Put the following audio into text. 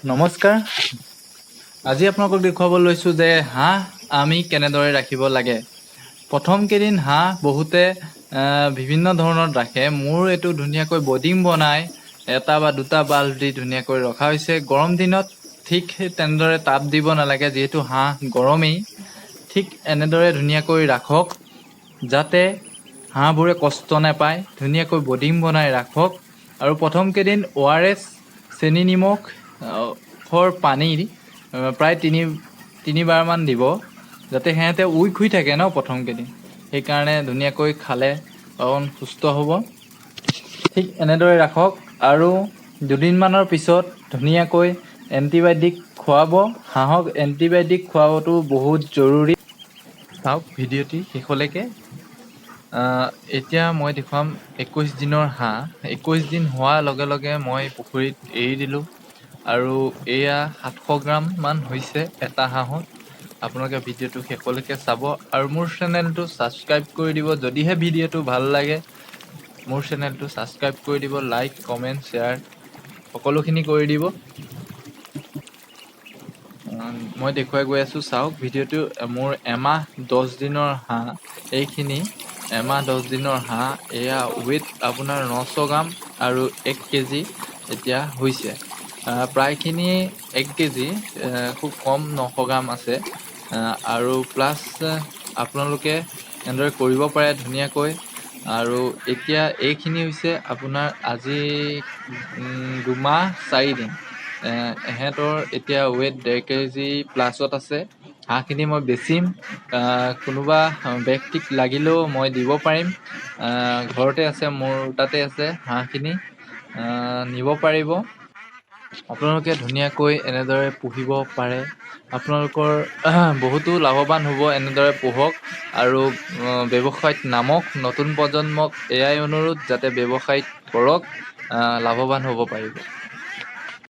নমস্কাৰ, আজি আপোনালোকক দেখুৱাব লৈছোঁ যে হাঁহ আমি কেনেদৰে ৰাখিব লাগে। প্ৰথম কেইদিন হাঁহ বহুতে বিভিন্ন ধৰণত ৰাখে। মোৰ এইটো ধুনীয়াকৈ বডিং বনাই এটা বা দুটা বাল্ব দি ধুনীয়াকৈ ৰখা হৈছে। গৰম দিনত ঠিক তেনেদৰে তাপ দিব নালাগে, যিহেতু হাঁহ গৰমেই। ঠিক এনেদৰে ধুনীয়াকৈ ৰাখক, যাতে হাঁহবোৰে কষ্ট নাপায়। ধুনীয়াকৈ বডিং বনাই ৰাখক আৰু প্ৰথম কেইদিন অ' আৰ এছ, চেনি নিমখ পানী প্ৰায় তিনিবাৰমান দিব, যাতে সিহঁতে উইক হৈ থাকে ন প্ৰথম কেইদিন। সেইকাৰণে ধুনীয়াকৈ খালে অকণ সুস্থ হ'ব। ঠিক এনেদৰে ৰাখক আৰু দুদিনমানৰ পিছত ধুনীয়াকৈ এণ্টিবায়'টিক খুৱাব। হাঁহক এণ্টিবায়'টিক খোৱাটো বহুত জৰুৰী। চাওক ভিডিঅ'টি শেষলৈকে। এতিয়া মই দেখুৱাম 21 দিনৰ হাঁহ। 21 দিন হোৱাৰ লগে লগে মই পুখুৰীত এৰি দিলোঁ আৰু এয়া 700 গ্ৰামমান হৈছে এটা হাঁহত। আপোনালোকে ভিডিঅ'টো শেষলৈকে চাব আৰু মোৰ চেনেলটো ছাবস্ক্ৰাইব কৰি দিব। যদিহে ভিডিঅ'টো ভাল লাগে, মোৰ চেনেলটো ছাবস্ক্ৰাইব কৰি দিব, লাইক, কমেণ্ট, শ্বেয়াৰ সকলোখিনি কৰি দিব। মই দেখুৱাই গৈ আছোঁ, চাওক ভিডিঅ'টো। মোৰ এমাহ 10 দিনৰ হাঁহ এইখিনি। এমাহ 10 দিনৰ হাঁহ, এয়া ৱেইট আপোনাৰ 900 গ্ৰাম আৰু 1 কেজি এতিয়া হৈছে। প্ৰায়খিনি 1 কেজি, খুব কম 900 গ্ৰাম আছে। আৰু প্লাছ আপোনালোকে এনেদৰে কৰিব পাৰে ধুনীয়াকৈ। আৰু এতিয়া এইখিনি হৈছে আপোনাৰ আজি 2 মাহ 4 দিন। এহেঁতৰ এতিয়া ৱেইট 1.5 কেজি প্লাছত আছে। হাঁহখিনি মই বেচিম। কোনোবা ব্যক্তিক লাগিলেও মই দিব পাৰিম। ঘৰতে আছে, মোৰ তাতে আছে হাঁহখিনি, নিব পাৰিব। আপোনালোকে ধুনীয়াকৈ এনেদৰে পুহিব পাৰে। আপোনালোকৰ বহুতো লাভৱান হ'ব। এনেদৰে পোহক আৰু ব্যৱসায়ত নামক। নতুন প্ৰজন্মক এয়াই অনুৰোধ, যাতে ব্যৱসায়ত কৰক, লাভৱান হ'ব পাৰিব।